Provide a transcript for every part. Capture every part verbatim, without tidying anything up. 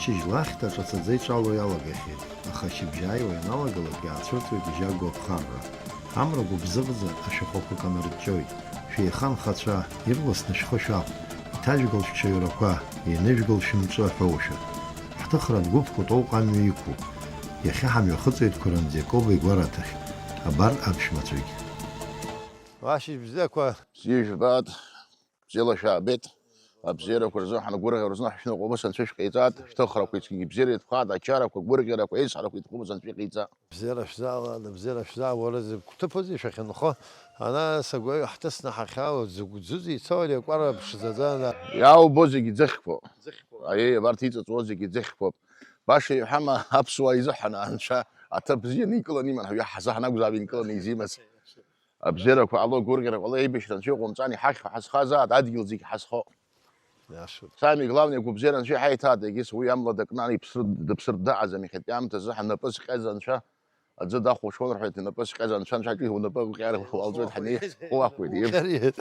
Ижьла ахьҭа ҿацаӡа иҿало иалагахьеит, аха шьыбжьааиуа ианалагалак иаацәырҵуеит ижьа агәаԥхарра. Амра гәыбзыӷӡа ашәахәақәа канарҷҷоит. Шәеиха анхацәа, ирласны шәхы шәахә, иҭажәгал шәҽаҩрақәа, еиныжәгал шәымҿы аҳәоушәа. Ҳҭыхратә гәыԥ Кәтол ҟамҩа иқәуп. Иахьа ҳамҩахыҵуеит Қәырандиакоба игәараҭахь. Абар аԥшәмацәагь. Ашьыжь бзиақәа. Бзиа жәбаат. Бзиала шәаабеит. Абзиарақәа рзыҳәан, агәырӷьара рзыҳәан шәныҟәа убыс анцәа шәҟаиҵааит, шәҭыхрақәа ицқьагьы бзиара иҭәхааит, ачарақәа, агәырӷьарақәа, аизҳарақәа иҭәхоуп, убыс анцәа иҟаиҵа. Бзиара шәзаала, бзиара шәзаауа, уара зыгәҭыԥузеи шәахьынхо, ана сагәаҩ ҳҭысны ҳахьаауа, зыгәӡузеи ицо ари акәара ԥшӡаӡа ана. Иаубо зегьы ӡыхьқәоуп. Аиеи, абарҭ иҵыҵуа зегьы ӡыхьқәоуп. Баша иҳәама, аԥсуаа изыҳәан анцәа аҭыԥ бзианы икыланы иман, уи ҳзаҳан акәзаап инкыланы изимаз. Абзиарақәа ҟало, агәырӷьара ҟало, аибашьра анцәа иҟоумҵан, иҳахьхьоу ҳазхазааит, адгьыл зегь ҳазхо. Иашоуп. Самое главное, агәыбзиара анцәа иҳаиҭааит, егьыс уи амла дакны ани иԥсыр-, дыԥсыртә дыҟаӡам, иахьатәи аамҭазы ҳнапы зҟьаз анцәа аӡы дахәаҽуан рҳәеит, инапы зҟьаз анцәа, анцәа аҿы унапы уҟьар уалҵуеит ҳәа, уаҳәоит, еи. Уҟьар, еи.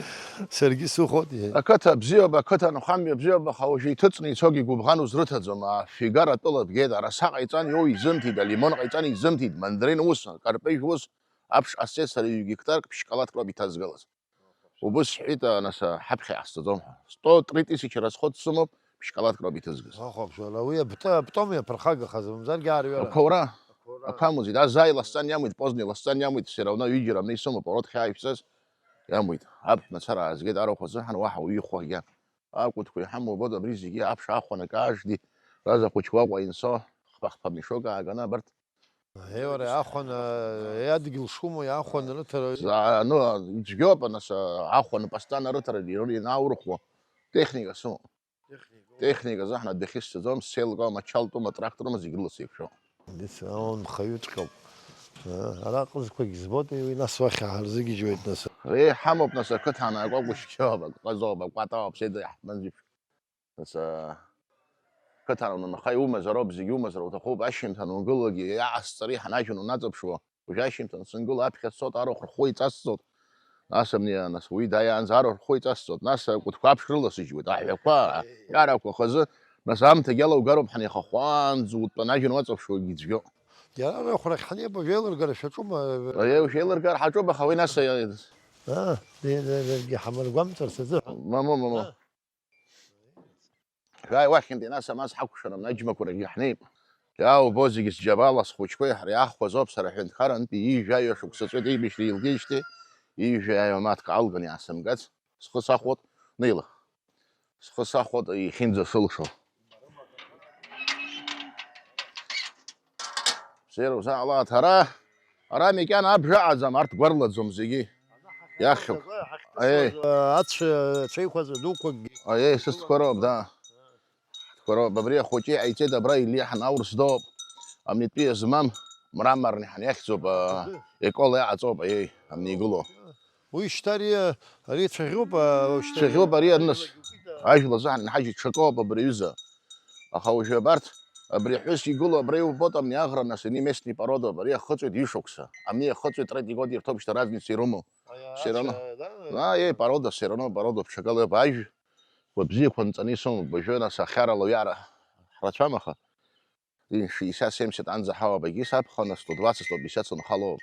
Саргьы сыхәот, еи. Ақыҭа бзиоуп, ақыҭа анхамҩа бзиоуп, аха уажәы иҭыҵны ицогьы гәыбӷан узрыҭаӡом, афигара атәыла бгеит, араса ҟаиҵан иоу изымҭеит, алимон ҟаиҵан изымҭеит, мандарин ус, акарпеижь ус, аԥш ҟасҵеит сара ҩ-гектарк ԥшь калаҭк роуп иҭазгалаз. Убыс сҳәеит, нас, ҳаԥхьа иҟасҵаӡом ҳәа. Сто три тысячи расход сымоуп, ԥшь калаҭк роуп иҭызгаз. Уахәаԥш, уара, уи абт-, абтом иаԥырхагахаз, мамзаргьы аарҩара. Ақәаура. Ақәаура. Ақәа амуӡеит, азаа иласҵан иамуит, поздно иласҵан иамуит, все равно ҩыџьара амни сымоуп, урод хьаа ишәҵаз иамуит. Аԥшәмацәа раазгеит, арахә азыҳәан уаҳа уаҩы ихәо агьа. Акәытқәа иҳамоу убоит, абри зегьы аԥш ахәаны каждый раза хәыҷ уаҟа инсо, хԥа-хԥа мешок ааганы абарҭ. Еи, уара, иаахәаны, еи, адгьыл шумоу иаахәаны рыҭара. За-, ну, ицәгьоуп, нас, аахәаны постоянно рыҭара, иры-, инаурыхуа техника сымоуп. Техника. Техника заҳна адәахьы сцаӡом, сеилкаауам, ачалтәума, атрактормы, зегь рыла сеиқәшәо. Дис-, аун, нхаҩыҵәҟьоуп. Ара аҟызқәагь збоит, уи нас уахь ҳарзыгьежьуеит, нас. Еи, ҳамоуп, нас, ақыҭан акәакәа шьҭоуп, акәазоуп, акәатауп, седа иаҳмазеиԥш. Нас, а, қыҭан унанха иумазароуп, зегь умазар уҭахуп, ашьжьымҭан унгылогьы иаҟасҵари ҳанажәын унаҵаԥшуа, уажәы ашьжьымҭан сынгыло аԥхьа сцоит, арахә рхәы иҵасҵоит, нас абни, нас уи дааиаанӡа арахә рхәы иҵасҵоит, нас акәытқәа аԥш рыласыжьуеит, аҳәақәа, аҳәарақәа хазы, нас аамҭагьы алаугароуп ҳанеихахәаанӡа утәа анажәын уаҵаԥшуагьы ицәгьоуп. Иара арахә рахь ҳанеибо жәеилыргара шәаҿума? Аиеи, ушәеилыргар ҳаҿуп, аха уи нас, а, а, ди-, ди-, ди-, ҳамыргәамҵырц азыҳәан. Мамоу, мамоу. А? Шәааи уахьынтәи, нас амаз ҳакәшарым, аџьмақәа рахьгьы ҳнеип. Иаубо зегьы сџьабала схәыҷқәеи ҳара иаҳхәаз ауп, сара ҳҳәынҭқарантәи ҩажәа шықәса ҵуеит еибашьра еилгеижьҭеи, ҩажәа маҭк алган иаасымгац, схы сахәот, неила. Схы сахәот ихьынӡа сылшо. Бзиара узаалааит, ара, ара макьана абжа аҟаӡам, арҭ гәарлаӡом зегьы. Иахьоуп. Аиеи. Ацәа, ацәеиқәаҵәа дуқәакгьы. Аиеи, сыстқәа роуп, да. Стқәа роуп, абри ахәыҷы иҟаиҵеит, абра илеиҳан аурыс доуп. Амитәы иазмам, мраморный ҳәа иахьӡуп, а, Аҳы. Екол иаҟаҵоуп, аиеи, амни игылоу. Уи шьҭа ари, ари цәаӷьуп, а, шьҭа Цәаӷьуп ари аныс. Ажәла заҳан ҳаџь иҽакоуп абри аҩыза. Аха уажәы абарҭ, абри аҳәыс игылоу абра иубоит, амни аӷра, нас, ани местный породоуп, ари ахыҵуеит ҩышықәса. Амни ахыҵуеит, третий год ирҭоуп, шьҭа разница ирымоу. Аиа, все равно. Ача, да? А, ей, порода, все равно, порода ԥҽагалоуп, ажә, уа бзиақәа нҵаны исымоуп, уажәы, нас, ахьарала уиара ҳрацәам, аха. Шестьдесят семьдесят анӡа ҳауабагьы саԥхьа, нас, сто двадцать, сто пятьдесят сынхало.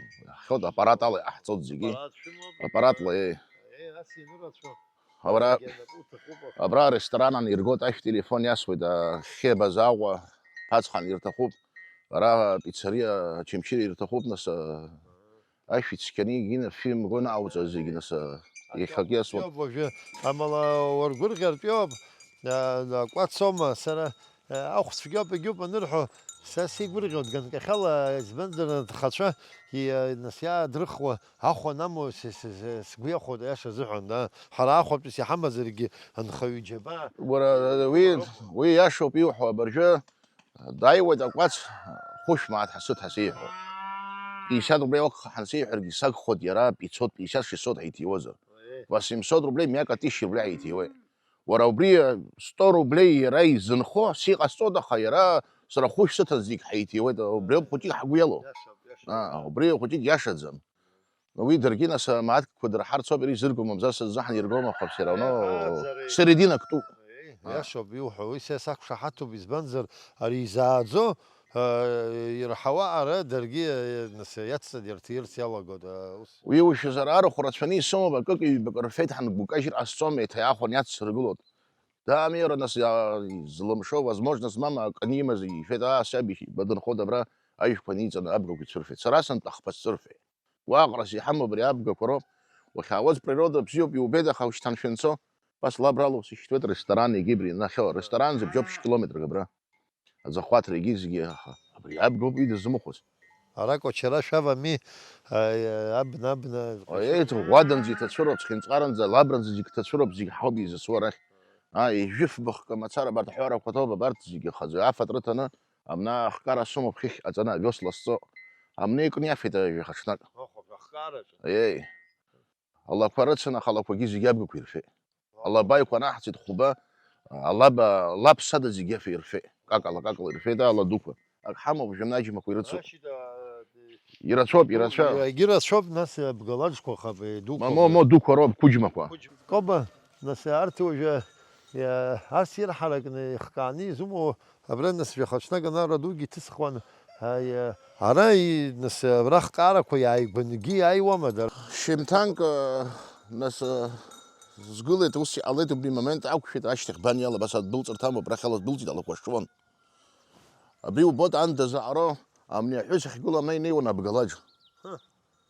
Хьоуп, аппарат ала иҟаҳҵоит зегьы. Аппарат шәымоуп? Аппаратла, еи. Еи, ас ианырацәоу. Абра, зегьы анапы уҭахуп, аха. Абра аресторан ан иргоит, ашә телефон иасуеит, а, Хебаз Аҟәа, Ԥацхан ирҭахуп. Ара апицериа, Очамчыра ирҭахуп, нас, а, ашә ицқьаны егьина фимгон ауҵа зегьы, нас, а, иахьак иасуеит. Иоуп уажәы, амала уаргәырӷьартә иоуп, а, акәацома, сара Ахә цәгьоуп, егьуп анырҳәо, са сеигәырӷьоит ганкахьала, избанзар, анҭхацәа, и-, нас иаадрыхуа ахә анамоу, с-, с-, с-, сгәы иахәоит, аиаша азыҳәан, да. Ҳара ахәатәыс иҳамазаргьы, анхаҩы џьабаа. Уара, уи, уи иашоуп иуҳәо, абыржәы дааиуеит акәац, хәышә мааҭ ҳасыҭ ҳәа сеиҳәо. Пятьдесят рублеи уақәхаҳан сеиҳәаргьы, сагхоит иара пятьсот, пятьдесят, шестьсот ҳаиҭиуазар. Восемьсот рублеи, мҩак тысяча рублеи ҳаиҭиуеит. Уара убри сто рублеи иара изынхо сиҟасҵоит, аха иара сара хәышә сыҭаз зегь ҳаиҭиуеит, убри ауп хәыҷык ҳгәы иалоу. Иашоуп, иашоуп. Аа, убри хәыҷык иашаӡам. Уи даргьы, нас, амааҭкқәа дырҳарцоуп, иара изырго мамзар сыззаҳан иргом, аха все равно Еиҳараӡа ара середина ктәуп. Еи, Иашоуп иуҳәо, уи сара сақәшаҳаҭуп, избанзар, ари изааӡо, а, ирҳауа ара даргьы, а, нас иацҵаны ирҭирц иалагоит, а, ус. Уи ушәазар арахә рацәаны исымоуп, акык-ҩбак рфеит, ҳангәкажьыр ҟасҵом, еиҭа иаахәаны иацсыргылоит. Дамира, нас, а, злымшо, возможность змам акы анимаз, ишәеит, аа, саб ишьба дынхоит абра, ажәқәа ниҵаны абгақәа ицәырфеит. Сара сынтәа ахԥа сцәырфеит. Гәаҟрас иҳамоу абри абгақәа роуп. Уахьаауаз природа бзиоуп, иубеит, аха ушьҭан шәынцо, ба слабрала усышьҭуеит, ресторан егьи абри нахьхьи, аресторан зыбжьоуп шәкилометрак абра. Аӡахәаҭра егьи зегьы, аха абри абгоуп уи дызмыхәоз. Ара Кәачара шәавами, а, абна, абна. Еи, ӷәаданӡа иҭацәыроуп, цхинҵҟаранӡа, лабранӡа зегь ҭацәыроуп, зегь ҳауп изасу арахь. А, ежәыфбахк амацара абарҭ аҳәарақәа ҭоуп, абарҭ зегьы хазы афатра ҭаны, абна ахкара сымоуп хыхь аҵаны авес ласҵо. Амни икны иафеит жәаха ҽнак. Еи. Алақәа рыцын, аха алақәагьы зегьы абгақәа ирфеит. Алаба иқәанаҳҵеит хәба, алаба, лаԥсада зегьы афеи ирфеит. Какала, какала ирфеит ала дуқәа. Ак ҳамоуп, жәамнаџьмақәа ирыцуп. Ирацәоуп, ирацәа. Егьи рацәоуп, нас абгалаџқәа хап, дуқәа. Мамо, мо дуқәа роуп, қәыџьмақәа. Коба, нас арҭ уажәы, иа-, ас ирҳаракны ихкааны изумоу, абра нас жәаха ҽнак анара дугьы иҭысхуан, аи, ара и-, нас абра хкарақәа иааигәангьы иааиуама дара? Шьымҭанк, нас, сгылеит, ус иҟалеит, убри момент ақәшәеит, ашьҭахь бан иала абас адәылҵырҭа амоуп, рахьала дәылҵит, алақәа шуан. Абри убоит, ан дазаҟаро, амни аҳәыс ахьгылам, наи-, неиуан абгалаџ.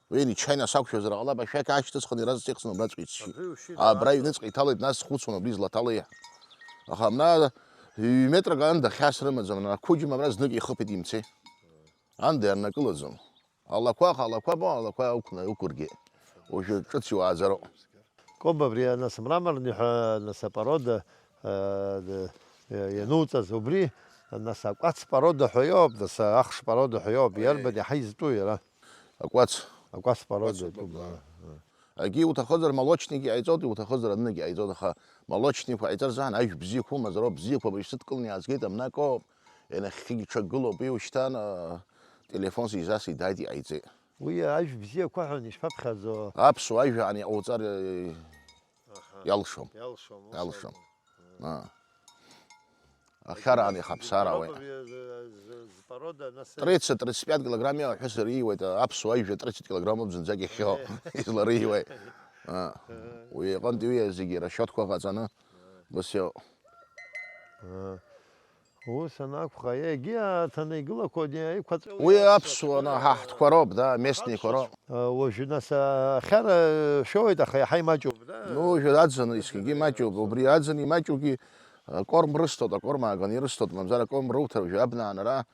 Уи нечаино сақәшәазар ҟалап, ашәақь аашьҭысхын, иразҵихсын убраҵәҟьа ицшьит. Абра аҩныҵҟа иҭалеит, нас схәыцуан, абри злаҭало иаҳ-, аха абна ҩ-метрак аан дахьа срымаӡам, ақәыџьма абра знык ихыԥеит имцеи. Анда ианнакылаӡом. Алақәа, алақәа бо, алақәа ықәна-, ықәыргеит. Уажәы ҿыц иуааӡароуп. Коба абри, нас, мраморный ҳәа, нас, апорода, э, д-, э, иануҵаз, убри, нас, акәац порода ҳәа иоуп, нас, ахш порода ҳәа иоуп, иарбан иаҳа изтәу иара? Акәац. Акәац порода. Акәац атәуп, атәуп, аа. Агьи иуҭахызар молочник иҟаиҵоит, иуҭахызар адәныгь иҟаиҵоит, аха молочникқәа ҟаиҵар азыҳәан ажә бзиақәа умазароуп, бзиақәа абри сыдкыланы иаазгеит, амнакоуп, ианахьхьигьы ҽакгылоуп, уи ушьҭан, аа, телефон сизасит, дааит, иҟаиҵеит. Уи ажә бзиақәа ҳәа ишԥаԥхьаӡо? Аԥсуа ажәа ан иҟауҵар, э, Аҳа. Иалшом. Иалшом, ус Иалшом. Акәын. Аа. Ахьараан ихаԥсаар ауеит. З-, з-, з-, порода, нас, тридцать, тридцать пять килограмм иаҳәыс ириуеит, аԥсуа ажәа тридцать килограмм ауп зынӡак ихьо, излариуеи. Аа. Уи иҟынтә уи зегьы расчетқәа ҟаҵаны, бысиоу. Ус анакәха, егьи аҭаны игылақәо еиқәаҵәа. Уи аԥсуа, на, ҳа ҳтәқәа роуп, да, местныйқәа роуп. Уажәы, нас, ахьара шәоуеит, аха иаҳа имаҷуп, да? Ну, уажәы аӡын, есқьынгьы имаҷуп, убри аӡын имаҷугьы, акорм рысҭоит, акорм ааганы ирысҭоит, мамзар акорм руҭар, уажәы абна анара,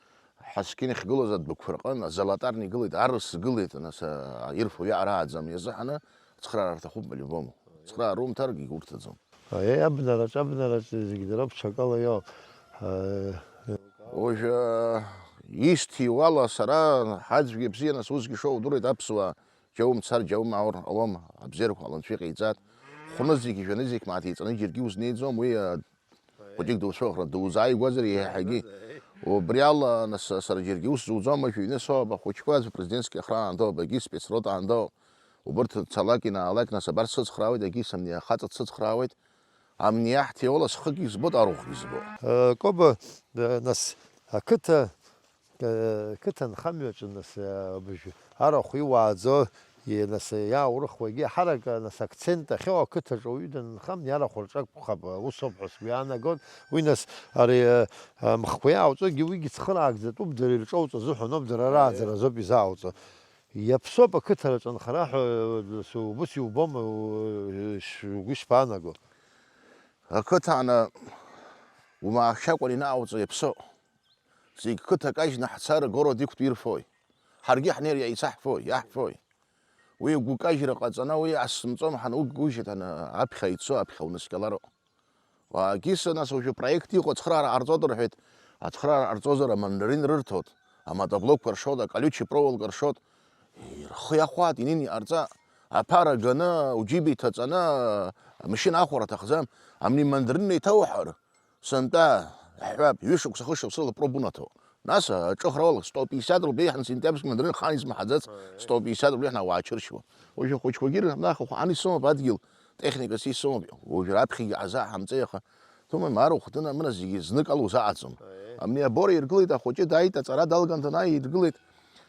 ҳаскьын ихгылоз адәықәа рҟын, азолотарник игылеит, арыс гылеит, нас, ирфо иаара ааӡам иазыҳаны, цхраара рҭахуп, по-любому. Цхраара румҭаргьы урҭаӡом. Аиеи, абнараҿ, абнараҿ зегь дара ԥшьакала иоуп. Уажәы, исҭиуала сара, ҳаӡәгьы бзианы сусгьы шоудыруеит аԥсуаа, џьа умцар, џьа умааур ҟалом, абзиарақәа ҟаланцәа иҟаиҵааит. Хәнызқьгьы, жәанызқьгьы мааҭ еиҵаны џьаргьы узнеиӡом, уи, а, хәыҷык дуцәоухра, дузааигәазар еиҳагьы. Убри ала, нас, сара џьаргьы ус зуӡом, уажәы ҩны соуп, ахәыҷқәа аӡә президентски охрана андоуп, егьи спецрота андоуп. Убырҭ цалак, инаалак, нас, абар сыцхраауеит, егьи сымни ахаҵа дсыцхраауеит. Амни аҳҭиола схыгьы збоит, арахәгьы збоит. Э, Коба, э, нас, ақыҭа, э, қыҭа нхамҩаҿы, нас, э, абыржә арахә иуааӡо, и-, нас, иааурыхуагьы ҳарак, нас, акцент ахьоу ақыҭаҿы ауаҩы данынхам, иарахә рҿакәхап, ус ауп ҳәа сгәы иаанагон. Уи, нас, ари, э, э, мхқәа иаауҵогьы уигьы цхыраагӡатәуп, дара ирҿоуҵо азыҳәаноуп, дара рааӡара азоуп изаауҵо. Иаԥсоуп ақыҭараҿы анхара ҳәа, убыс иубом, у-, ш-, угәы ишԥаанаго? Ақыҭа ана умаахьакәан инаауҵо иаԥсоуп. Зегь қыҭа кажьны ҳцар, город иқәтәа ирфои? Ҳаргьы ҳнеир иаицаҳфои, иаҳфои? Уи гәкажьра ҟаҵаны уи асымҵом ҳануггыжьит ана аԥхьа ицо, аԥхьа унаскьалароуп. Уаагьы сынас уажәы проект иҟоу ацхыраара ҟарҵоит рҳәеит. Ацхыраара ҟарҵозар амандарин рырҭоит, амотоблокқәа ршоит, аколючий проволока ршоит. Рхы иахәаат, инин иҟарҵа, аԥара ганы, уџьыба иҭаҵаны, амашьына ахәара аҭахӡам, амни мандарин еиҭауҳәар, сынтәа, иаҳҳәап, ҩышықәса, хышықәсала пробунаҭо. Нас аҿыхра уалак, сто пятьдесят рублеи ҳәа сентиабрьск мандарин хаан измаҳаӡац, сто пятьдесят рублеи ҳәа ауаа чырчуа. Уажәы ахәыҷқәагьы рнахахә ан исымоуп адгьыл, техникас исымоуп. Уажәы раԥхьагьы ҳазаҳамҵеи, аха Ҭумеи Марыхә дынамына зегьы знык ала узаҟаҵом. Аиеи. Абни абора иргылеит, ахәыҷы дааит, аҵара далган данааи иргылеит,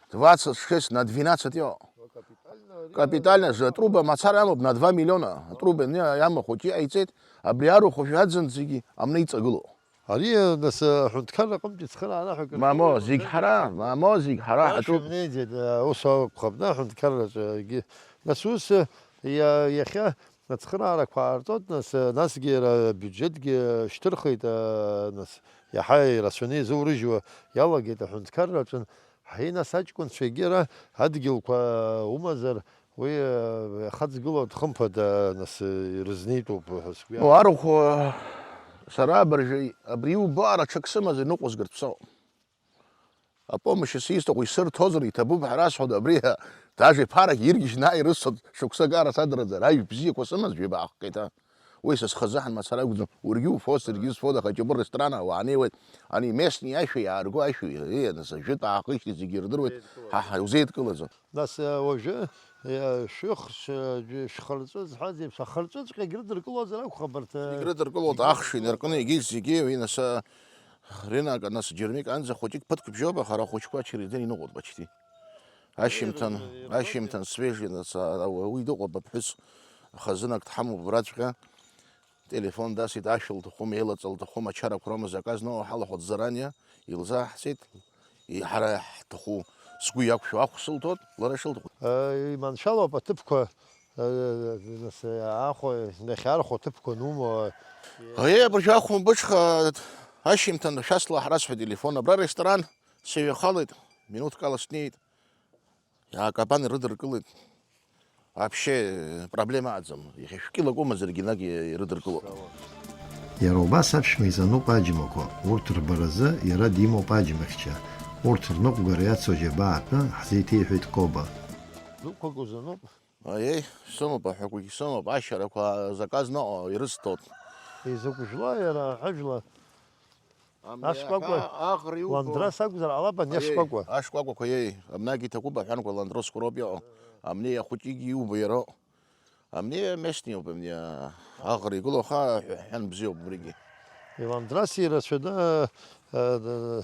двадцать шесть на двенадцать иҟоуп. Капитально ари Капитально ари зы атруба мацара амоуп, на два миллиона атруба ани-, иамоу ахәыҷы иҟаиҵеит, абри арахә уажәы аӡын зегьы амны иҵагылоу. Ари, нас, аҳәынҭқарра аҟынтәи цхыраара ҳәа акыр Мамо, зегь ҳара, мамо, зегь ҳара ҳаҿуп. Ашәа неиӡеит, ус акәхап, на, аҳәынҭқарраҿы, егьи. Нас ус, иа-, иахьа Ацхыраарақәа аарҵоит, нас, насгьы иара абиуџьетгьы шьҭырхит, а, нас, иаҳа ирацәаны изурыжьуа иалагеит аҳәынҭқарра аҿын. Ҳаи, нас, аҷкәынцәа егьи ара адгьылқәа умазар, уи, а, иахаҵгылоит, хымԥада, нас, ирызнеитәуп ҳәа сгәы иаанагоит. Уарахә, сара абыржәы абри иубо ара ҽак сымазар ныҟәызгарц соуп. Апомощь сисҭаху исырҭозар иҭабуп ҳәа расҳәоит, абри даже ԥарак иргьежьны ааи рысҭоит, шықәсык ара садраӡар, ажә бзиақәа сымаз жәибаҟа иҭа. Уи са схазы ҳан мацара акәӡам, уаргьы уфо, саргьы сфо, аха џьабыр ресторан ауаа неиуеит, ани местни ашәа иаарго ашәа, еи, нас ажәытә аахижьҭеи зегьы ирдыруеит, ҳа ҳаузеидкылаӡом. Нас, э, уажәы, э, шәых-, ш-, шәхырҵәы зҳәаз еиԥш, ахырҵәыҵәҟьагь рыдыркылозар акәхап, абарҭ, э, Зегь рыдыркылоит, зегь ахшыҩ рыдыркылоит. Инаркны егьи зегьы, уи нас, э, Ринак, нас, Џьармик анӡа хәыҷык ԥыҭк бжьоуп, аха ара ахәыҷқәа ачередер иныҟәоит почти. Ашьымҭан, ирыдыркылоит, ашьымҭан свежий, нас, а, уи дыҟоуп, аԥҳәыс хазынак дҳамоуп абраҵәҟьа. Телефон дасит, ашә лҭахума, еилаҵа лҭахума, ачарақәа роума, заказ ноу ҳалахәыц заранее, илзааҳҵеит, и-, ҳара ҳҭаху, сгәы иақәшәо ахә сылҭоит, лара шылҭаху. Э, иманшәалоуп аҭыԥқәа, э, нас, э, ахәа, иахьархәо аҭыԥқәа анумо. Аиеи, абыржәы ахәымбыҽха, ашьыжьымҭан шәасла ҳрасҳәеит телефон, абра ресторан сыҩхалеит, минуҭк ала снеит. Иаакапан ирыдыркылеит. Вообще, проблема аӡам. Иахьа шәкьылак умазаргьы, наг ирыдыркыло. Иара убас аԥшәма изануп аџьмақәа, урҭ рбаразы иара димоуп аџьмахьча. Урҭ рныҟәгара иацу џьабаа атәы ҳзеиҭеиҳәеит Коба. Дукәак узануп. Аиеи, сымоуп, аҳәақәагьы сымоуп, ашьарақәа заказ ныҟәо ирысҭоит. Изакә жәла иара, аҳәа жәла? Амни Ашкәакәа. Аҳәа аӷра иуго. Ландрас акәзар ҟалап, ани Аиеи, ашкәакәа? Ашкәакәақәа, иеи. Амнагьы иҭакуп аҳәанқәа ландросқәа роуп иҟоу. Амни ахәыҷгьы иубо иароуп. Амни местниуп, амни, а, аӷра игылоу аха ҳәан бзиоуп убригьы. Иландрас ирацәаны, а, а,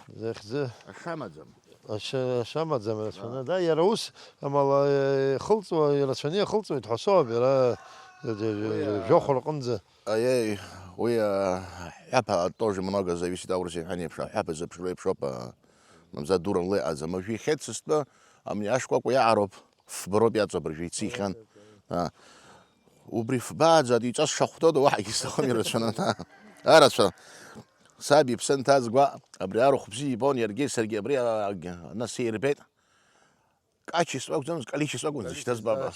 захьӡы. Ашамаӡам. Аша-, ашамаӡам рацәаны, А. да, иара ус, амала, э, ихылҵуа, ирацәаны ихылҵуеит ҳәа соуп, иара, э, э, Уи, а, жәохә рҟынӡа. Аиеи, уи, а, аҳәаԥа тоже много зависит, аурыс иҳәан еиԥш, аҳәаԥа зыԥшра еиԥшоуп, а, мамзар дуран леиҟаӡам. Уажәы ихьеит сыстәы, амни ашкәакәа иаҟароуп, фба роуп иаҵоу абыржәы ицихьан. А, убри фбааӡа адиҵас шахәҭода уаҳагьы сҭахым ирацәаны, а, арацәа. Саб иԥсы нҭаз гәаҟ, абри арахә бзиа ибон, иаргьы саргьы абри, а, а, нас еирбеит. Качество акәӡамыз, количество акәын зышьҭаз баба.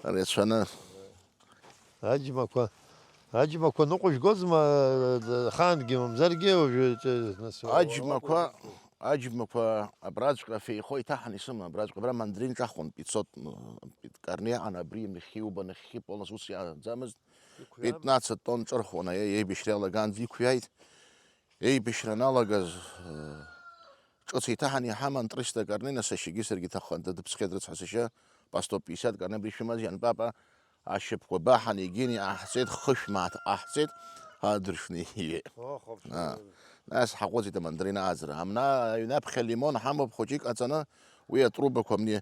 Рацәаны. Аџьмақәа, аџьмақәа ныҟәыжәгозма, ахаангьы мамзаргьы уажәы, ҵ-, нас, Аџьмақәа, аџьмақәа абраҵәҟьа феихо иҭаҳан исыман, абраҵәҟьа, абра мандрин ҿахуан, пятьсот, м, карне иҟан, абри нахьхьи, уба нахьхьи, полностью ус иааӡамызт, Иқәҩа-, пятнадцать тонн ҿырхуан, аиеи, еибашьра иалагаанӡа иқәҩааит. Еибашьра аналагаз, э, Ҿыц еиҭаҳан иҳаман триста карне, нас ашьагьы саргьы ҭахханда дыԥсхьеит рыцҳа сашьа, по сто пятьдесят карне абри шәымаз ианпапа, ашьапқәа баҳан егьин иҟаҳҵеит, хышә мааҭ ҟаҳҵеит, адыршәны иҳиеит. Ох, вообще. А, нас ҳаҟәыҵит амандарина ааӡара. Амна аҩнаԥхьа лимон ҳамоуп хәыҷык аҵаны, уи атрубақәа амни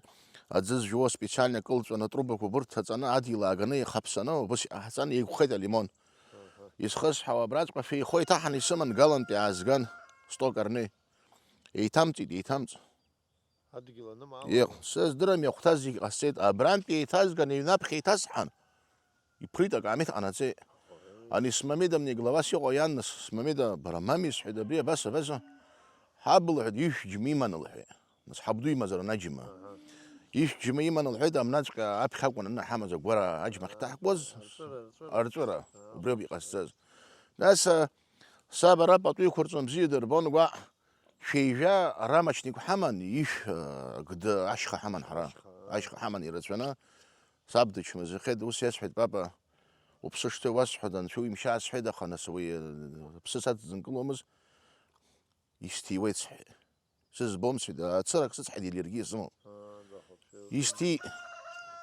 аӡы зжәуа специально кылҵәаны атрубақәа убырҭ аҵаны адгьыл ааганы ихаԥсаны убыс иҟаҳҵан еиқәхеит алимон. Аҳа. Исхысҳәаауа абраҵәҟьа шәеихо иҭаҳан исыман галантәи аазган, сто карне. Еиҭамҵит, еиҭамҵ. Адгьыл анымаалакь. Иҟ-, сыздырам иахәҭаз зегь ҟасҵеит, абрантәи еиҭазган, иҩнаԥхьа еиҭасҳан, иԥрит, акаамеҭ ҟанаҵеит. Ани смамеда мни главас иҟоу иан, нас смамеда, бара мами, сҳәеит, абри абас, абас. Ҳаб, лҳәеит, ишә џьма иман, лҳәеит. Нас ҳабду имазар ана џьма. Аҳа. Ишә џьма иман, лҳәеит, амнаҵәҟьа аԥхьа акәын ана ҳамаз агәара аџьмахь даҳкуаз. Арҵәыра, арҵәыра. Арҵәыра. Аҳа. Убри ауп иҟасҵаз. Нас, а, саб ара пату иқәырҵон, бзиа дырбон, гәаҟ. Шәеижәа рамочник ҳаман, ишә, а, гды ашьха ҳаман ҳара. Ашьха, ашьха ҳаман ирацәаны. Саб дычмазаҩхеит, ус иасҳәеит, папа, уԥсы шҭоу уасҳәоит, анцәа уимшьааз сҳәеит, аха нас уи, а, ԥсыс аҵзынкыломызт, исҭиуеит сҳәеит. Сызбом сҳәеит, ацырак сыцҳаит, илергьы исымоуп. Исҭи-,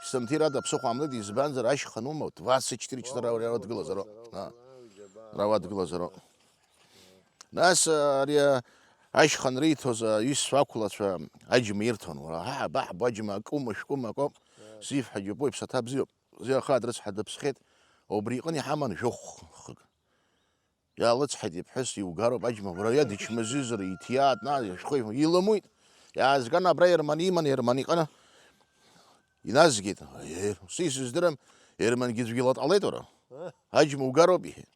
Сымҭирада аԥсыхәа ҟамлеит, избанзар, ашьха анума, двадцать четыре часа ара уа дгылазароуп. А, ара уа дгылазароуп. Нас, а, ари, а, ашьха анриҭоз, а, аҩызцәа ақәлацәа аџьма ирҭон. Уара, ҳа, баҳ, баџьма, акума, шәкума акоуп. Сиф ҳаџьапуа иԥсаҭа бзиоуп. Бзиа ахаа дрыцҳа дыԥсхьеит. Убри иҟны иҳаман жәохә хык. Иаалыцҳаит иԥҳәыс, иугароуп аџьма, уара иадычмазызар, иҭиаат, на, иашәхеи, иламуит. Иаазган абра Ерман иман, Ерман иҟны иназгеит. Аиеи, ус исыздырам, Ермангьы аӡәгьы лаҟалеит уара. Аџьма угароуп, иҳәеит.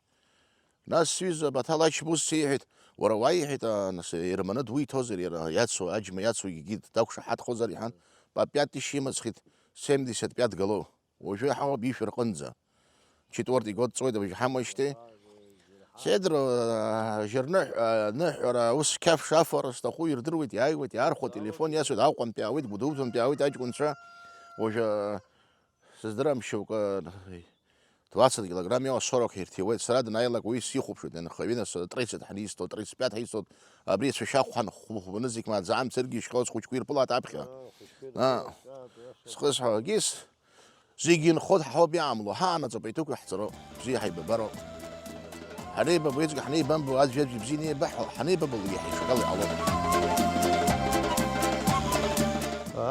Нас сҩыза Баҭал ачба ус сеиҳәеит, уара уааи, иҳәеит, а, нас, Ерманы дуиҭозар, иара иацу, аџьма иацугьы дақәшаҳаҭхозар, иҳәан, по пять тысяч имыцхит, семьдесят пять гало. Уажәы иҳауп ишәа рҟынӡа. Четвертый год ҵуеит, уажә иҳамоижьҭеи. Сеидра, а, жьырныҳә-, а, ныҳәара, ус қьаф шафара зҭаху ирдыруеит, иааиуеит, иаархәо, телефон иасуеит, Аҟәантәи аауеит, Гәдоуҭантәи аауеит аҷкәынцәа. Уажәы, а, сыздырам, шьоукы, двадцать килограмм иауа сорок ирҭиуеит. Сара данааилак уи сихәаԥшуеит, анхаҩы нас тридцать ҳанисҭо, тридцать пять ҳаисҭоит. Абри ацәашьахә ҳан хәбаны зегь маӡа амцаргьы ишьхьоу схәыҷқәа ирԥылаат аԥхьа. Аа, схысҳәаагьы с-, Зегьы инхоит, ҳауп иаамло, ҳаанаҵоуп, аиҭыку иаҳҵароуп, бзиа ҳаибабароуп. Ҳанеибабо, иҵегь ҳанеибамбо, аӡәи-аӡәи бзиа инеибаҳҳәо, ҳанеибабалогьы ҳаиҿкаала иҟалоит.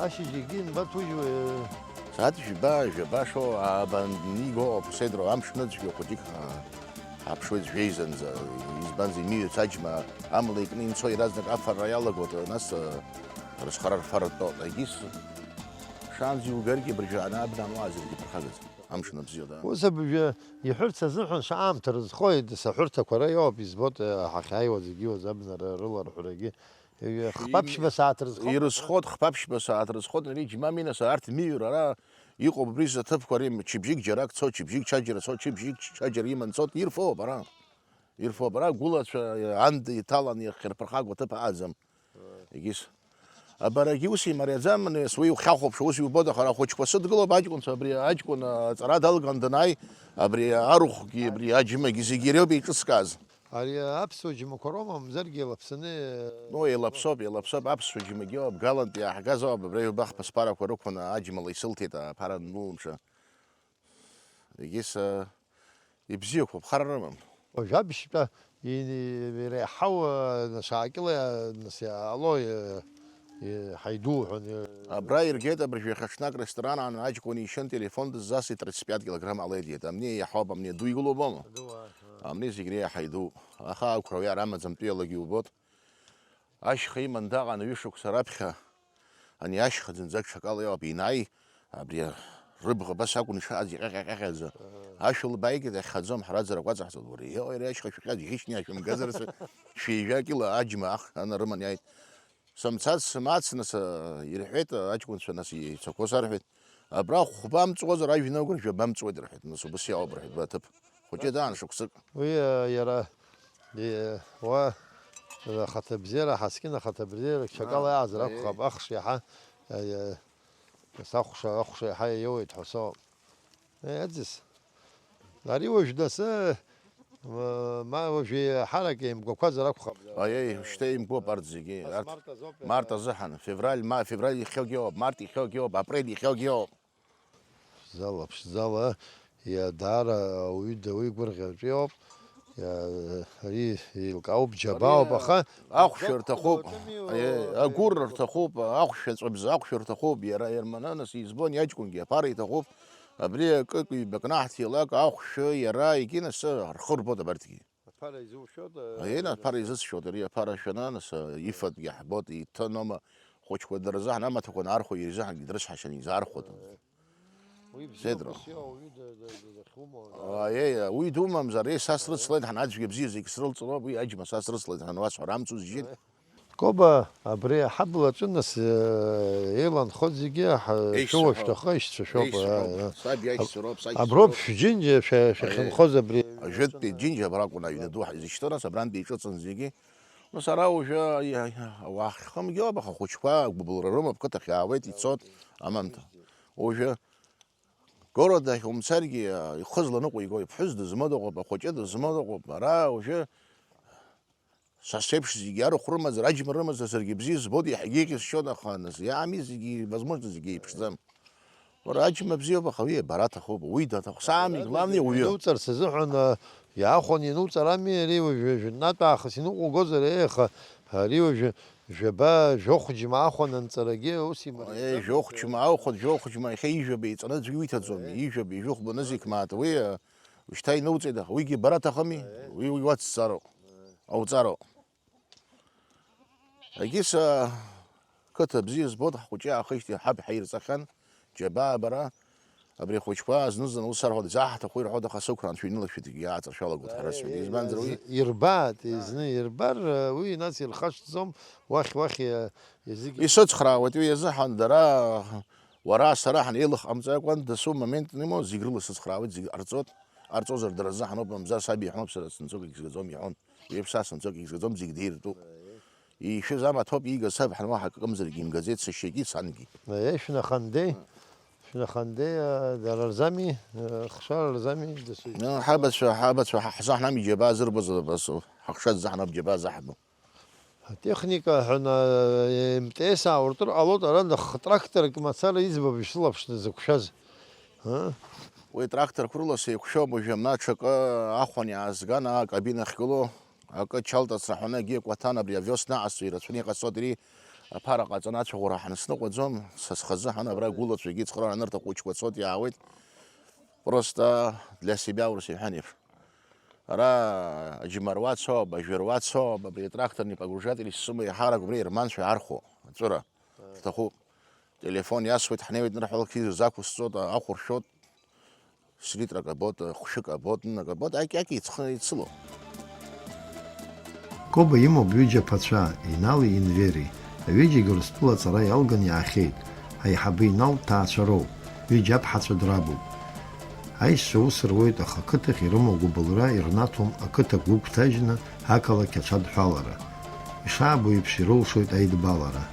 Ашьыжь егьи имбаҭужьуеи? Сааҭ жәба, жәаба шоу, ааба аниго, сеидроу амш ныҵшәа хәыҷык ҳа-, ҳаԥшуеит жәеизанӡа, избанзар, имиҩыц аџьма амла икны инцо иаразнак афара иалагоит, нас, рызхара рфаратәы, егьыс. Шаанӡа иугаргьы абыржәы ана абна ануаазаргьы ԥырхагаӡам. Амш аныбзиоу, да. Ус абыржәы иҳәырц азыҳәан шаамҭа рызхоит, саҳәырҭақәа ара иоуп, избоит, ҳахьааиуа зегьы иоуз абна ра-, рыларҳәрагьы. Хԥа-ԥшьба сааҭ рызхоит. Ирызхоит, хԥа-ԥшьба сааҭ рызхоит, ари џьмами, нас арҭ миҩр ара иҟоуп, абри зҭыԥқәа ари мчыбжьык џьарак цо, чыбжьык ҽаџьара цо, чыбжьык ҽаџьара иман цо, ирфоуп ара. Ирфоуп ара, гәылацәа анда иҭалан иахьырԥырхагоу аҭыԥ ааӡам. Егьыс. Абарагьы ус имариаӡам, нас уи ухьахәаԥшуа ус иубоит, аха ара ахәыҷқәа сыдгылоуп, аҷкәынцәа, абри аҷкәын аҵара далган данааи, абри арахәгьы, абри аџьмагьы зегьы иреиуоуп еиҿыскааз. Ари аԥсуа џьмақәа роума, мамзаргьы еилаԥсаны? Ну, еилаԥсоуп, еилаԥсоуп, аԥсуа џьмагьы ыҟоуп, галантәи иааҳгазоуп, абра ҩба хԥа сԥарақәа рықәын аџьмала исылҭеит аԥара анлымша. Егьыс, а, ибзиақәоуп, хара рымам. Уажәабжьтәа и-, иреиҳау, а, нас, аакьыла, нас, иҟало, и-, и-, ҳаидуҳәон, и-, Абра иргеит абыржәы иахьа ҽнак ресторан аан аҷкәын ишьын, телефон дыззасит, тридцать пять килограмм ҟалеит, иҳәеит. Амни иаҳауп, амни аду игылоуп, ома? Аду, а, а. Амни зегь реиҳа идууп. Аха ақәра уи арамаӡам, тәыҩалагьы иубот. Ашьха иман даҟан ҩышықәса раԥхьа, ани ашьха зынӡак ҽакала иоуп, инааи, абри рыбӷа абас акәын ишааз, иҟьаҟьаҟьаҟьаӡа. Ашә лбааигеит, иахьхаӡом, ҳраӡара кәаҵаҳҵоит, уара, иоу, иара ашьха шәҟьа џьӷьычны иашәымгазар, шәи-, шәи-, жәа кила аџьма ах-, анарыман иааит. Сымцац, сымац, нас, а, ирҳәеит, а, аҷкәынцәа, нас ицақәоу сарҳәеит. Абра хәба амҵуазар, ажәҩан агәра жәаба амҵуеит, рҳәеит, нас убас иаауп, рҳәеит, баҭыԥ. Хәыҷы даан шықәсык. Уи, а, иара, и-, уа, а, ахаҭабзиара, Ҳаскьын ахаҭабзиара, ҽакала, а, иаазар, аиеи, акәхап, ахш иаҳа, а, иа-, нас ахәша, ахәша иаҳа иоуеит ҳәа соуп. Еи, аӡыс. Ари уажә дасы, ма, ма уажә еиҳарак еимгәақәазар акәхап. Аиеи, шьҭа еимгәоуп арҭ зегьы. Ас арҭ март азоуп, март иаҳа азыҳәан, февраль, ма, февраль ихьоугьы ыҟоуп, март ихьоугьы ыҟоуп, апрель ихьоугьы ыҟоуп. Ԥшӡала, ԥшӡала, иа-, даара ауаҩы дауаҩы гәырӷьаҿ иоуп. Иа-, ари еилкаауп, џьабаауп, ари, аха ахәшәа рҭахуп. Аиеи, агәыр рҭахуп, ахәшәа ҵәабза ахәшәа рҭахуп, иара Ермана, нас, избон, иаҷкәынгьы аԥара иҭахуп. Абри акык-ҩбак наҳҭиалак, ахәшәы, иара, егьи, нас, рхы рбот абарҭгьы. Аԥара изушәода? Аиеи, аԥара изысшәоит, ари аԥара шәаны, нас, ифатәгьы ҳбот, иҭынома, хәыҷқәа дырзаҳан, амаҭәақәа анаархәо, ирзаҳангьы дрыцҳашьаны изаархәоит. Уи бзиоуп, Сеидроу. Ус иоуа уаҩы д-, д-, д-, дахьумоу, а, аиеи, уи думамзар, еи, са срыцлеит ҳәа, аӡәгьы абзиа зегь срылҵроуп, уи аџьма са срыцлеит ҳәа, уасҳәар амцу зжьеит. Коба, абри аҳаблаҿы нас, э, еиланхо зегьы ҳа-, еишьцәа шәыуа шәҭахы, еишьцәа шәоуп, еишьцәа шәоуп, э, э. Саб иашьцәа роуп, саб иашьцәа роуп. Аброуп шәџьынџьа шәа-, шәахьынхоз абри. Ажәытәтәи џьынџьа абраҟоуп аҩны ду ҳзышьҭан, ас абрантәи иҿыцын зегьы. Нас ара уажәы, иа-, иа-, уаххымгьы ауп, аха ахәыҷқәа агәыбылра рымоуп, қыҭахь иаауеит, ицоит, амамҭа. Уажәы город ахь умцаргьы, ихы зланыҟәиго иԥҳәыс дызмоу дыҟоуп, ахәыҷы дызмоу дыҟоуп. Ара уажәы са сеиԥш зегьы арахә рымазар, аџьма рымазар, саргьы бзиа збоит, иаҳагьы еиӷьысшьон, аха нас иаами зегьы, возможно, зегьы еиԥшӡам. Уара аџьма бзиоуп, аха уи абара аҭахуп, уи даҭаху, самый главный уаҩы. Инуҵарц азыҳәан, а, иаахәаны инуҵарами, ари уажәы жәытәнатә аахыс иныҟәугозар, еи, аха ари уажәы жәаба, жәохә џьма аахәаны анҵарагьы ус имариа. Еи, жәохә џьма аахәан, жәохә џьма иахьа ижәаба иҵаны аӡәгьы уиҭаӡом, ижәаба, ижәохә банызықь мааҭ, уи, а, ушьҭа инуҵеит, аха уигьы бара аҭахыми, уи, уи уацҵароуп, ауҵароуп. Егьыс, а, қыҭа бзиа збоит, ҳхәыҷы аахижьҭеи ҳаб ҳаирҵахьан, џьабаа бара, абри ахәыҷқәа зны-зынла ус арҳәоит, изаҳҭаху ирҳәоит, аха сықәра анцәа инылашәеит, егьи ааҵаршәалагоит ҳара сҩыда, избанзар уи изны ирбааит, изны ирбар, уи нас ирхашҭӡом, уахь, уахь, а, зегьы. Исыцхраауеит уи азыҳәан, дара, уара, сара ҳанеилых ҟамҵакәан, дасу момент имоу, зегь рыла сыцхраауеит, зегь ҟарҵот, ҟарҵозар дара рзы ҳаноуп, мамзар саб иҳәоуп, сара сынцәоуп, егьсгаӡом иҳәон. Иеиԥш са сынцәоуп, егьсгаӡом, зегь деиртәуп. Ишәыз амаҭ ауп иигаз саб, ҳан уаҳа акы акымзаргьы имгаӡеит, сашьагьы, сангьы. Аиеи, шәнахандеи, шәнахандеи, а, дара рзами, а, хшара рзами, дасу. Ну, ҳабацәа, ҳабацәа, ҳа-, ҳзаҳнам иџьабаа зырбоз, абас, ҳахшаз заҳнам џьабаа заҳбо. Атехника ҳәа на-, МТС аауртыр ҟалоит, ара нах тракторк мацара иӡбап ишылаԥшны зықәшәаз. А? Уи тракторқәа рыла сеиқәшәом, уажәы амна аҽакы ахәан иаазган, аа, акабина ахьгылоу, акы чалт ацраҳәаны, егьи акәаҭан абри авиос наҟасҵо ирацәаны иҟасҵоит, ири аԥара ҟаҵаны ацәаӷәара ҳанысныҟәаӡом, са схазы ҳан абра агәылацәа егьи цхыраара анырҭаху учқәа цоит, иаауеит. Просто для себя урыс иҳәан еиԥш. Ара аџьмаруа цоуп, ажәаруа цоуп, абри атракторни погружатели сымоу еиҳарак убри ерманцәа иаархәо аҵәыра рҭахуп. Телефон иасуеит, ҳнеиуеит нырҳәалак, изакәысҵоит, ахә ршәоит, с литрак абоит, хәшәык абоит, нынак абоит, акьаки ицхы ицыло. Коба имоуп ҩыџьа ԥацәа, Инали Инвери. Аҩыџьагьы Урыстәыла аҵара иалган иаахьеит. Аиҳабы Инал ҭаацәа роуп, ҩыџьа аԥҳацәа драбуп. Аишьцәа ус руеит, аха ақыҭахь ирымоу агәыбылра ирнаҭом ақыҭа гәыгәҭажьны ақалақь ацәадҳәалара. Ишаабо еиԥш, ирылшоит аидбалара.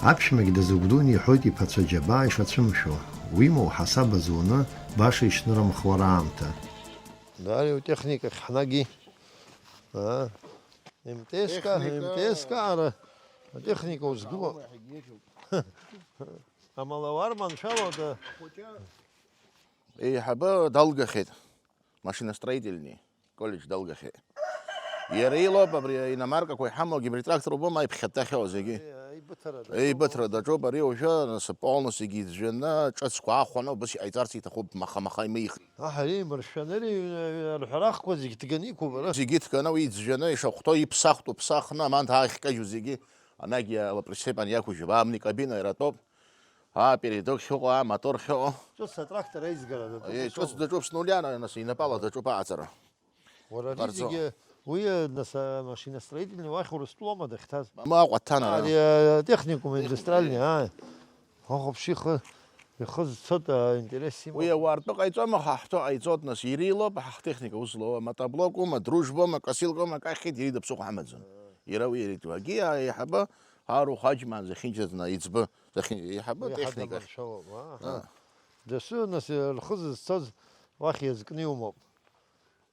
Аԥшәмагь дазыгәдуны иҳәоит иԥацәа џьабаа ишацәымшәо, уимоу, ҳасаба зуны, баша ишнырымхуа раамҭа. Даара иутехникахь ҳнаги. Аа. МТС-ка, техника. МТС-каара атехника узгыло. Амала уарманшәалоу да? Еиҳабы далгахьеит, машиностроительный колледж далгахьеит. Иара илоуп абри аиномаркақәа иҳамоугьы, абри трактор убома, иԥхьатәахьоу зегьы. Еи, аибыҭара даҿуп. Еибыҭара даҿуп, ари уажәы, нас, полностью-гьы иӡәӡәаны, ҿыцқәа аахәаны, убыс иҟаиҵарц иҭахуп, маха-маха имеихит. Аҳ, ари имыршәаны, ари, э, арҳәарахқәа зегь ҭганы иқәуп ара. Зегьы ҭганы уи иӡәӡәаны ишахәҭоу, иԥсахтә уԥсахны, аманҭа аахькажьу зегьы, анагь ала прицеп аниақәыжьуп, амни кабина иара атәоуп. А, передок ахьыҟоу, а, мотор ахьыҟоу. Ҿыц атрактор аизгара даҿуп. Е, ҿыц даҿуп, с нуля, нас, инапала даҿуп аҟаҵара. Уара, ҟарҵо. Ари зегьы уи, нас, амашиностроительный уахь Урыстәылоума дахьҭаз? Ма Аҟәаҭана. А, ари, атехникум индустриальный, а. Ахәаԥш ихы, ихы зцоит, а, интерес имоуп. Уи ауаа ртәы ҟаиҵома, ҳа ҳтәы ҟаиҵоит, нас, ирилоуп, ҳа ҳтехника ус злоу, мотоблокума, дружбома, косилкома, кахьеит, ирида ԥсыхәа ҳамаӡам. Иара уи иреиҭо. Агьи аиҳабы Арухә Аџьмаа захьынџьаҵәҟьаны иӡбы, захьын-, еиҳабы уи техникахь. Ҳадаманшәалоуп, а? А. Дасу, нас, рхы зызцоз уахь иазкны иумоуп.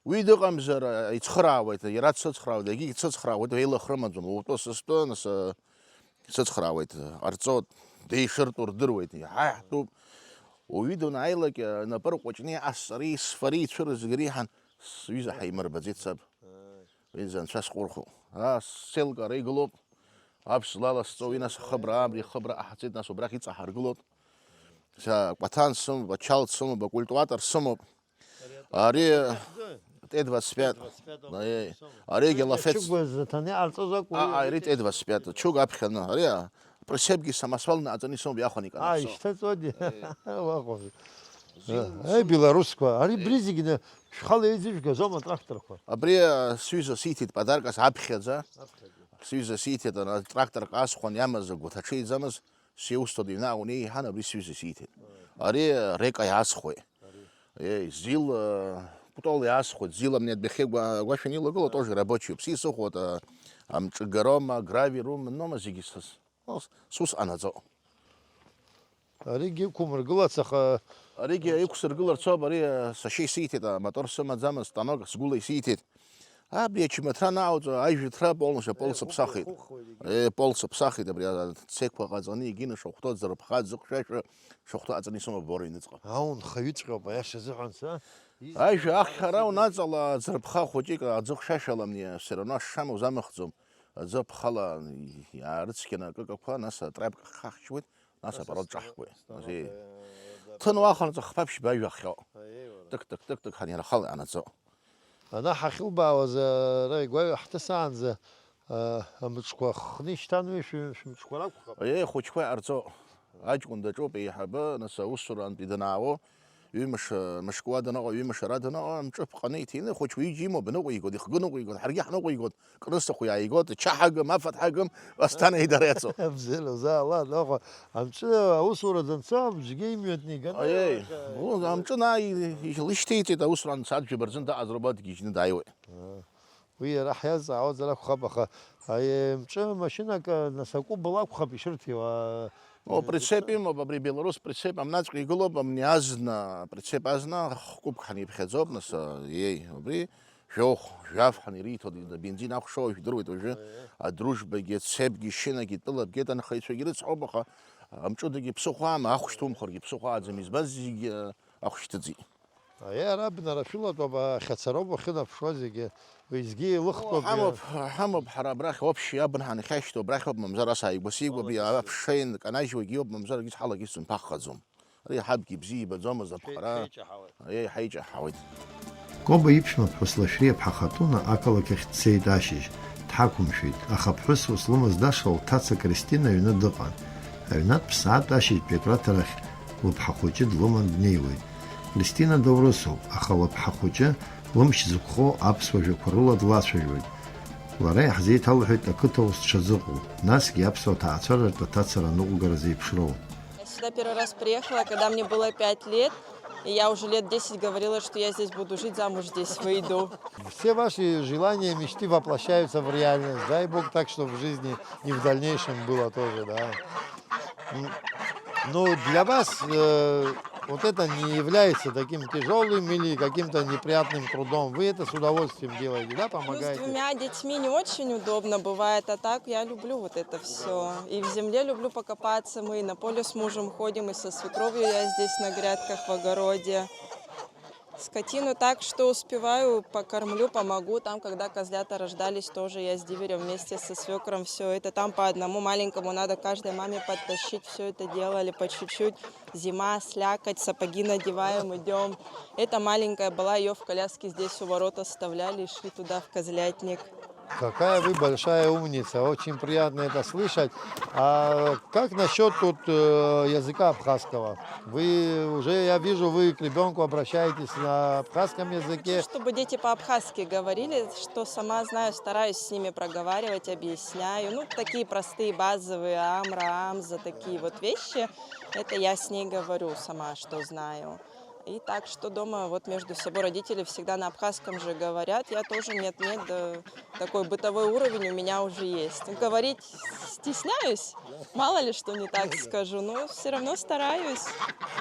Уи дыҟамзар, ицхыраауеит, иара дсыцхраауеит, егьигь дсыцхраауеит, еилых рымаӡам, утәы сыстәы, нас, сыцхраауеит, ҟарҵоит, деишыртәу рдыруеит, иаҳа иаҳтәуп. Уаҩы данааилак, напы рҟәыҷны иҟасҵари, сфари, ицәырызгари ҳәа, сҩыза ҳаимырбаӡеит саб. Уи анцәа сҟәырхуп. Аа, сцелка ара игылоуп. Аԥш злаласҵо, уи нас ахыбра, абри ахыбра ҟаҳҵеит, нас убрахь иҵаҳаргылоит. Са акәаҭан сымоуп, ачалт сымоуп, акультиватор сымоуп. Ари Т двадцать пять. Ари егьа лафет. Чыгәа зыҭаны иҟарҵоз акәу? А, ари Т двадцать пять. Чуга аԥхьаны. Ари прицепгьы самосвалны аҵаны исымоуп, иахәаны иканарсо. А, ишьҭаҵоди? Уаҟа. Ай, белорусқәа. Ари бри зегьы шәхала еизыжәгазома атракторқәа? Абри, а, сҩыза сиҭеит подаркас аԥхьаӡа. Аԥхьаӡа. Сҩыза сиҭеит, ана тракторк асхәан иамаз агәаҭа ҽеиӡамыз. Сиусҭа дыҩны ааунеи иҳан, абри сҩыза сиҭеит. Ари Река иаасхәеит. Ари. Еи, Зил, э, Кәтол иаасхәеит. Зил амни адәахьы гәа-, агәашәан илагылоу тоже рабочий ауп. Сисыхәоит, э, амҿыгароума, гравирума, нома зегьы сыс-, ус, сус анаӡо. Аригьы иқәумыргылац, аха. Аригьы иқәсыргыларц ауп, ари, э, сашьа исиҭеит, амотор сымаӡамызт, станок сгәыла исиҭеит. Абри ачымаҭра анаауҵо, ажәҩаҭра полностью, пол сыԥсахит. Ихухуеит егьи. Э, пол сыԥсахит абри ацеқәа ҟаҵаны, егьины шахәҭоу аӡырԥха, аӡыхшәашәа, шахәҭоу аҵаны исымоуп абора аҩныҵҟа. Аа, унхаҩыҵәҟьоуп, аиаша азыҳәан, са? Ажәа ахьхьара унаҵала, аӡырԥха хәыҷык аӡыхшәашәаламни, все равно ашша амоу замыхӡом. Аӡы аԥхала иаарыцқьаны акыкақәа, нас атрапка хахьчуеит, нас апарод ҿаҳкуеит. Ҭын уахынӡа хԥа-ԥшьба ажәа ахҟьо. Тык, тык, тык, тык, ҳанирахала иаанаҵо. Ана ҳахьылбаауаз, ара игәаҩа ҳҭысаанӡа, а, амҿқәа хны ишьҭан, уи шәы-, шәымҿқәа ракәхап. Аиеи, ахәыҷқәа иҟарҵо. Аҷкәын даҿуп еиҳабы, нас аусурантәи данаауо, ҩымш, мышк уа даныҟоу, ҩымш ара даныҟоу, амҿы ԥҟаны иҭины, ахәыҷқәа ҩыџьа имоуп, ныҟәигоит, ихгы ныҟәигоит, ҳаргьы ҳныҟәигоит, кнысахә иааигоит, чаҳа агым, афатә ҳагым, Асҭана идареҵо. Бзиа узаала, аныҟәа, амҿы аусура данцо, абжьгьы имҩатәны иганы. Аиеи, уахь, ус, амҿы наа, и-, и-, илышьҭеиҵеит аусура анца, абжьы бырзын даҟаз робот дгьежьны дааиуеит. Аа. Уи иара ҳиазҵаауазар акәхап, аха, аи, амҿы машьынак, а, нас акәыбла акәхап ишырҭиуа, а, О, прицеп имоуп, абри белорус прицеп амнаҵәҟьа игылоуп, амни азна, прицеп азна, хкәыԥк ҳаниԥхьаӡоуп, нас, а, иеи, убри, Жәохә, жәаф ҳанириҭо, ди-, бензин ахәшоу жәдыруеит уажәы. Аиеи. Адружбагьы, Цепгьы, Шьынагьы, Тәылабгьы, анхаҩцәагьы рыцҳауп, аха амҿыдагьы ԥсыхәа аама, ахә шьҭумхыргьы ԥсыхәа ааӡам, избан зегьы ахә шьҭыҵит. Аиеи, ара абнара шәылатәоуп, ахьацароуп уахьынаԥшуа зегьы, уеизгьы еилыхтәуп. Ҳамоуп, ҳамоуп, ҳара абрахь, вообще, абн ҳанхьашьҭоу абрахь ауп, мамзар ас ааигәа-сигәа, Ала, аԥша инканажьуагьы иоуп, мамзар егьыс ҳалагьы сымԥаххаӡом. Ари ҳабгьы бзиа ибаӡомызт аԥхара. Ҳаи-, ҳаиҿаҳауеит. Аиеи, ҳаиҿаҳауеит. Коба иԥшәмаԥҳәыс Лашәриа ԥҳа Хатуна ақалақь ахь дцеит ашьыжь, дҳақәымшәеит, аха ԥҳәыс ус лымаз даша лҭаца Кристина аҩны дыҟан. Аҩнатә ԥсаатә ашьыжьтәи акраҭарахь лыԥҳа хәыҷы длыман днеиуеит. Кристина доурысуп, аха лыԥҳа хәыҷы лымч зықәхо аԥсуа жәақәа рыла длацәажәоит. Лара иаҳзеиҭалҳәеит ақыҭа ус дшазыҟоу, насгьы аԥсуа ҭаацәаратә аҭацара аныҟәгара зеиԥшроу. Я сюда первый раз приехала, когда мне было пять лет, и я уже лет десять говорила, что я здесь буду жить, замуж здесь выйду. Все ваши желания, мечты воплощаются в реальность. Дай Бог так, чтобы в жизни и в дальнейшем было тоже, да. М, ну, для вас, э, вот это не является таким тяжёлым или каким-то неприятным трудом. Вы это с удовольствием делаете, да, помогаете? Ну, с двумя детьми не очень удобно бывает, а так я люблю вот это всё. И в земле люблю покопаться, мы и на поле с мужем ходим, и со свекровью я здесь на грядках, в огороде. Скотину так, что успеваю, покормлю, помогу. Там, когда козлята рождались, тоже я с диверем вместе со свёкром всё это. Там по одному маленькому надо каждой маме подтащить, всё это делали по чуть-чуть. Зима, слякоть, сапоги надеваем, идём. Эта маленькая была, её в коляске здесь у ворот оставляли и шли туда, в козлятник. Какая вы большая умница, очень приятно это слышать. А как насчёт тут, э, языка абхазского? Вы уже, я вижу, вы к ребёнку обращаетесь на абхазском языке. Хочу, чтобы дети по-абхазски говорили, что сама знаю, стараюсь с ними проговаривать, объясняю. Ну, такие простые базовые амра, амза, такие вот вещи. Это я с ней говорю сама, что знаю. И так, что дома вот между собой родители всегда на абхазском же говорят. Я тоже нет-нет, да, такой бытовой уровень у меня уже есть. Говорить стесняюсь, мало ли что не так скажу, но всё равно стараюсь.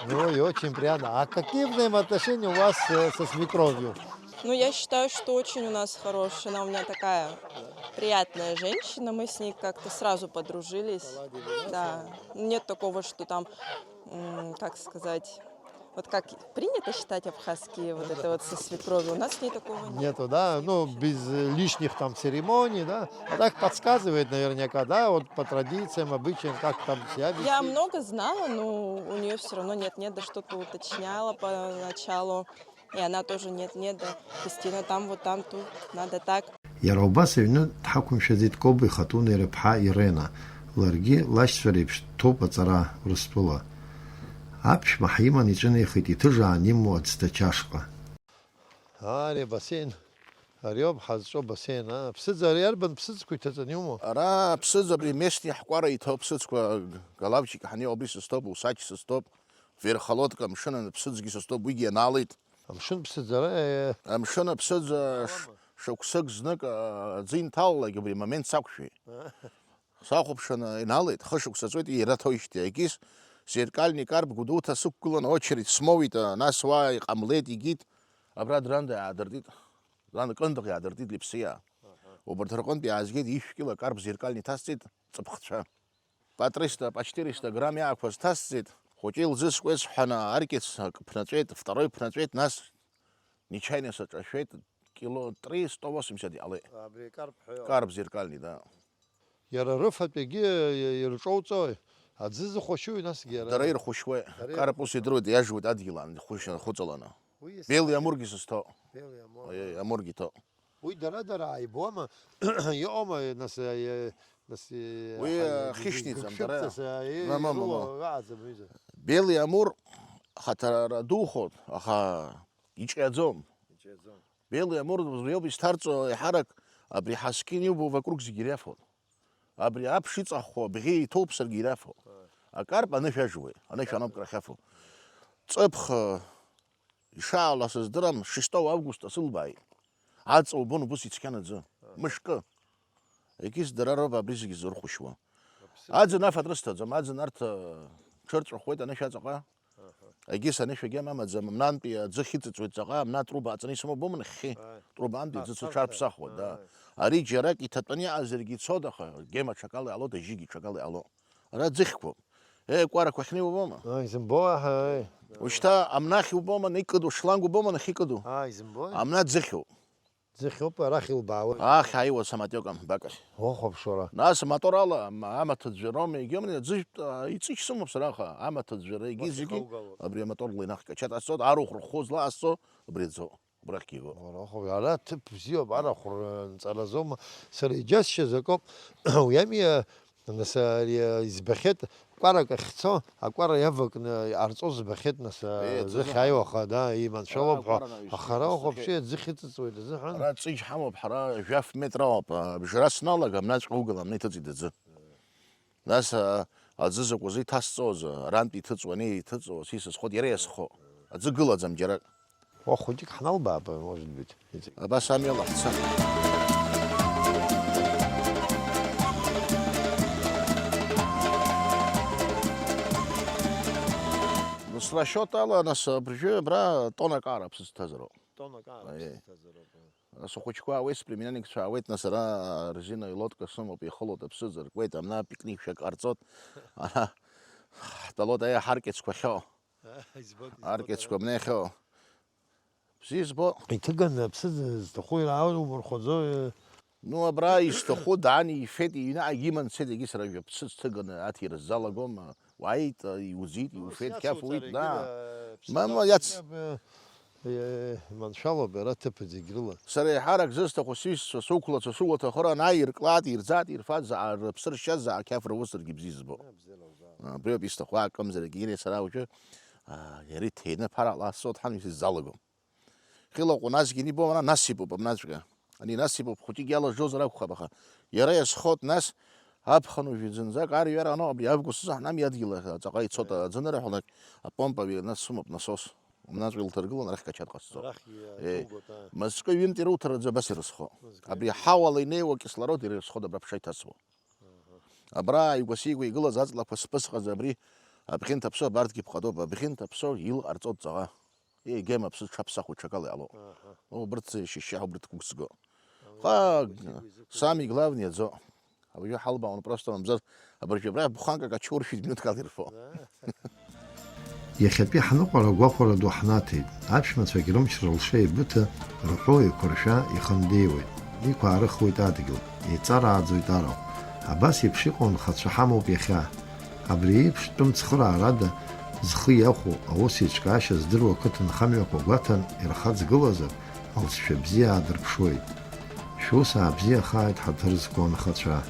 Ну и очень приятно. А какие взаимоотношения у вас, э, со свекровью? Ну, я считаю, что очень у нас хорошие. Она у меня такая приятная женщина. Мы с ней как-то сразу подружились. Да. Нет такого, что там, м, как сказать, вот как принято считать абхазские, вот это вот со свекровью. У нас с ней такого нет. Нету, да? Ну, без, э, лишних там церемоний, да? А так подсказывает наверняка, да, вот по традициям, обычаям, как там себя вести. Я много знала, но у неё всё равно нет-нет, да что-то уточняла поначалу. И она тоже нет-нет, да, Кристина, там вот там, тут, надо так. Иара убас аҩны дҳақәымшәаӡеит Коба ихатәы унеира ԥҳа Ирена, ларгьы лашьцәа реиԥш дҭоуп аҵара Урыстәыла. Аԥшәма ҳиман иҿынеихеит иҭыжаан имоу аӡҭачашҟа. Ари абасеин, ариоуп ҳазҿу абасеин, а? Ԥсыӡ, ари арбан ԥсыӡқәа иҭаҵаны иумоу? Ара ԥсыӡ абри местни ҳкәара иҭоу ԥсыӡқәа, галавчик ҳаниоу абри сызҭоуп, усач сызҭоуп, верхолодка амшын ԥсыӡгьы сызҭоуп, уигьы ианаалеит. Амшын ԥсыӡара, э. Амшын аԥсыӡ, э, ш-, шықәсык знык, э, аӡы инҭалалак абри амомент сақәшәеит. Сахәаԥшын, э, иналеит, хышықәса ҵуеит, ираҭоижьҭеи акис, зеркальный карп Гәдоуҭа сықәгылан, очередь смоуит, э, нас уа иҟамлеит, игеит, абра Дранда иаадыртит. Лан Кындыӷ иаадыртит Леԥсиа. Убарҭ рҟынтә иаазгеит ишә кьыла карб зеркальный ҭасҵеит ҵыԥхцәа. По триста, по четыреста грамм иаақәаз ҭасҵеит, хәыҷы илзыскуеит сҳәаны, аркьыц акы ԥнаҵәеит, второй ԥнаҵәеит, нас нечаянно саҿашәеит, кило три сто восемьдесят иҟалеит. Абри карб ҳәа иҟоуп. Карб зеркальный, да. Иара рыфатәигьы ирҿоуҵои? Аӡы зыхәашьуи насгьы иара? Дара ирхәышьуеит. Дара ирхәышьуеит. Карп ус идыруеит, иажуеит адгьыл аан, ихәышьа хәыҵаланы. Уи Белый амургьы сызҭо. Белый амур. Ой, амургьы иҭо. Уи дара-дара ааибома? Иҟоума, нас, э, нас, э, Уи, аха, э, хищница, гыгшәыгҵас, дара. Э, Ма, ма, ма, ирылоу ма. Ыҟаӡам, ҩыза. Белый амур хаҭара духоит, аха иҿиаӡом. Иҿиаӡом. Белый амур убриоуп изҭарҵо, еиҳарак абри ҳаскьын иубо вокруг зегьы ириафоит. Абри аԥш иҵаххуа абӷьы иҭоуп саргьы ириафоит. Ааи. Акарп анышә ажуеит, анышә аноуп крахьафо. Ҵыԥх, э, ишаауа сыздырам, шестого августа сылбааит. Аҵа убон убыс ицқьан аӡы. Аҳа. Мышкы. Егьыс дара роуп абри зегьы зырхәышьуа. Аԥсы. Аӡын афатә рысҭаӡом, аӡын арҭ, э, ҽырҵәахуеит анышә аҵаҟа. Аҳа. Егьыс анышә агьама амаӡам, мнантәи аӡы хьыҵыҵуеит ҵаҟа, мна труба аҵаны исымоуп, боман хьхьи. Ааи. Труба амтәи аӡы Аԥсарҭа. Цәарԥсахуеит, да. Ааи. Ари џьарак иҭатәаны иҟазаргьы ицоит, аха гема ҽакала иҟалоит, ажьигьы ҽакала иҟалоит. Ара ӡыхьқәоуп. Е, кәарақәа ахьнеиуа убома? Ааи, изымбо, аҳ, ааи. Ушьҭа амнахь убома, икыду, шланг убома, нахь икыду? Ааи, изымбои? Амна ӡыхьуп. Ӡыхьуп, арахь илбаауеит. Ахь ааиуа самотеком, бакахь. Уахәаԥшуара. Нас амотор ала, ам-, амаҭа ӡәӡәароума, егьиума, аӡы, а, иҵыжь сымоуп сара, аха амаҭа ӡәӡәара, егьи зегьы, абри амотор линахь качат асцот, арахә рхәы злаасцо, убри аӡоуп. Убрахьгьы игоуп. Арахә, ара ҭыԥ бзиоуп, арахә рынҵаразоума? Сара иџьасшьаз акоуп, уи ами, а, нас, ари, а, избахьеит, кәарак ахьцо, акәара иавакны иҟарҵо збахьеит, нас, а, Е, зыхь аӡы. Ааиуаха, да, иманшәалоуп ҳәа. Акәара наҩс Аха ара исахьеит. Вообще аӡы хьыҵыҵуеит азыҳәан. Ара ҵыжь ҳамоуп, ҳара жәаф метр ауп, а, бжара сналага, амнаҵәҟьа угылам, амна иҭыҵит аӡы. Нас, а, аӡы закәызы иҭасҵозу, арантә иҭыҵуа, ани иҭыҵуа, сисызхот, иара иазхо. Аӡы гылаӡам џьарак. О, хәыҷык ҳналбаап, может быть. Абас амҩала ҳца. Нас расчет ала, нас абыржәы абра тоннак аара аԥсы зҭазароуп. Тоннак аара Аиеи. Аԥсы зҭазароуп. Схәыҷқәа аауеит, сплемянникцәа аауеит, нас ара арзина илодка сымоуп, ихылоит, аԥсы ӡыркуеит, амна пикник шәак ҟарҵоит. Ара ҳтәалоит, аиа, ҳаркьыцқәа ахьыҟоу. Избоит, избоит, Аркьыцқәа ара. Амна иахьыҟоу. Бзиа избо. Иҭыганы аԥсы зҭаху ирааур умырхәаӡои? Ну, абра изҭаху даан ифеит, иҩны егьиман дцеит, егьи сара жәаԥсыц ҭыганы аҭира сзалагом, уааит, иузит, Ну, иуфеит, сиацуҵар қьаф уит, егьи, да. э, Мама, ԥсаҭа иац- иаб-, э, маншәалоуп, ара ҭыԥ зегь рыла. Сара еиҳарак зысҭаху сҩызцәа, сықәлацәа, сыуаҭахыра анааирклаат, ирӡаат, ирфаат, заа рыԥсы ршьаз, заа қьаф рыусыргьы бзиа збо. Абриоуп исҭаху, акымзарак, иреи сара уажәы, аа, иара иҭеины ԥарак ласо дҳамҩас иззалагом. Хьылаҟәы насгьы инибо, ана насыԥуп абнаҵәҟьа. Ани насыԥуп, хәыҷык иалажжозар акәхап, аха иара иазхоит нас, аԥхын уажәы зынӡак арҩара ану, абри август азы ҳнами адгьыл ахь, ҵаҟа ицоит аӡынра ҳәа, лак, апомпа ҩы-, нас сымоуп, насос. Абнаҵәҟьа илҭаргылон, арахь качатҟа сҵо. Арахь, э, Э, ҭугоит, а. Мызкы ҩынтә ируҭараӡа абас ирызхо. Мызкы Абри ҩынтә. Ҳауала инеиуа кислород ирызхоит абра ԥша иҭасуа. Аҳа. Абра ааигәа-сигәа игылаз аҵлақәа сԥысҟаӡа абри абӷьы нҭаԥсо абарҭгьы ԥҟатәоуп. Абӷьы нҭаԥсо илҟарҵоит ҵаҟа. Егьем аԥсы ҽаԥсахуеит, ҽакала иҟало. Аҳа. Убырҭ шьышьшьаҳәа, убырҭ гәык зго. Ауаҩы Ха, игәы зегьы изықәу. Самый главный аӡо. Ауаҩы ҳалбаауан просто, мамзар, абыржәы абра буханкак ачуршәит минуҭк ала ирфо. Да. Иахьатәи ҳныҟәара агәахәара ду ҳнаҭеит. Аԥшәмацәагь рымчра лша еибыҭа, рҳәоу еиқәыршәа ихандеиуеит, иқәаарыхуеит адгьыл, еиҵарааӡоит арахә. Абас еиԥш иҟоу анхацәа ҳамоуп иахьа. Абри еиԥш тәым цхыраарада зхы иахәо, аус еиҿкаашьа здыруа ақыҭанхамҩақәа гәаҭан ирхаҵгылазар, алҵшәа бзиа аадырԥшуеит. Шәус аабзиахааит, ҳаҭыр зқәу анхацәа!